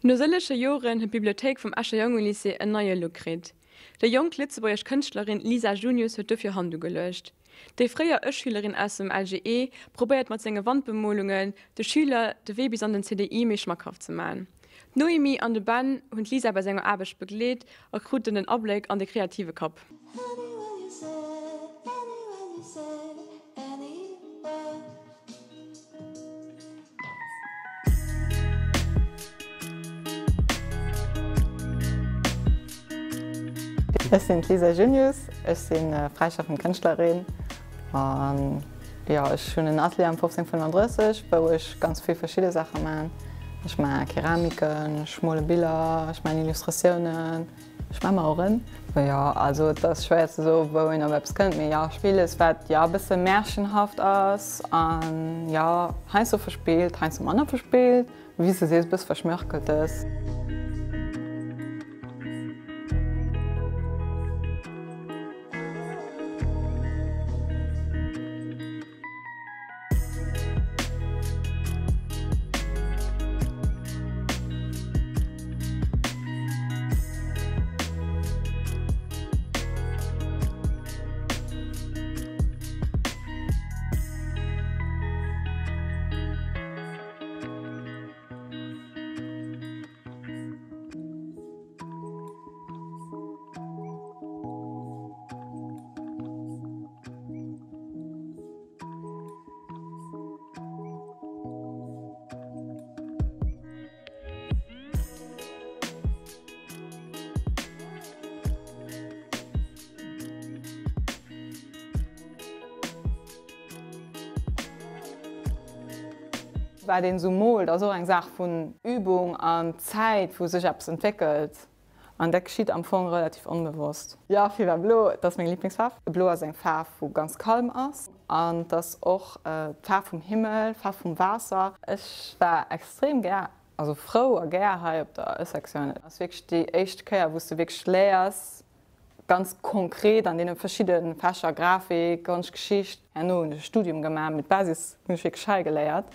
No sëllege Joren huet d'Bibliothéik vum Escher Jongelycée en neie Look kritt. Déi jonk lëtzebuergesch Kënschtlerin Lisa Junius huet dofir Hand ugeluecht. Déi fréier Esch-Schülerin aus dem LGE probéiert mat senge Wandbemolungen de Schüler de Wee bis an den CDI méi schmackhaft ze man. D'Noémie an de Ben hunn d'Lisa bei senger Aarbecht begleet a kruten en Abléck an de kreative Kapp. Ech sinn d'Lisa Junius, ech si fräischaffend Kënschtlerin an jo ech hunn en Atelier am 1535 wou ech ganz vill verschidde Saache man. Ech maache Keramiken, ech mole Biller, ech maachen Illustratiounen. Ech maan mer och en. Jo, also et ass schwéier ze soen wou een op eppes kënnt, mee jo villes wat jo e bësse märchenhaft ass an jo heiansdo verspillt, heiansdo manner verspillt, wéi s de sees e bësse verschmörkeltes. Wat een esou moolt ass och eng Saach vun Übung an Zäit, wou sech eppes entwéckelt. An dat geschitt am Fong relativ onbewosst. Jo, firwat blo? Et ass meng Liblingsfaarf. Blo ass eng Faarf, wou ganz kalm ass. An et ass och d'Faarf vum Himmel, d'Faarf vum Waasser. Ech war extrem gär, also frou a gär hei op der Ë-Sektioun. Et ass wierklech déi éischt Kéier, wou s de wierklech léiers, ganz konkret an deene verschidde Fächer, Grafik, Konschtgeschicht. Herno hunn ech e Studium gemaach, mee d'Basis hunn ech wierklech hei geléiert.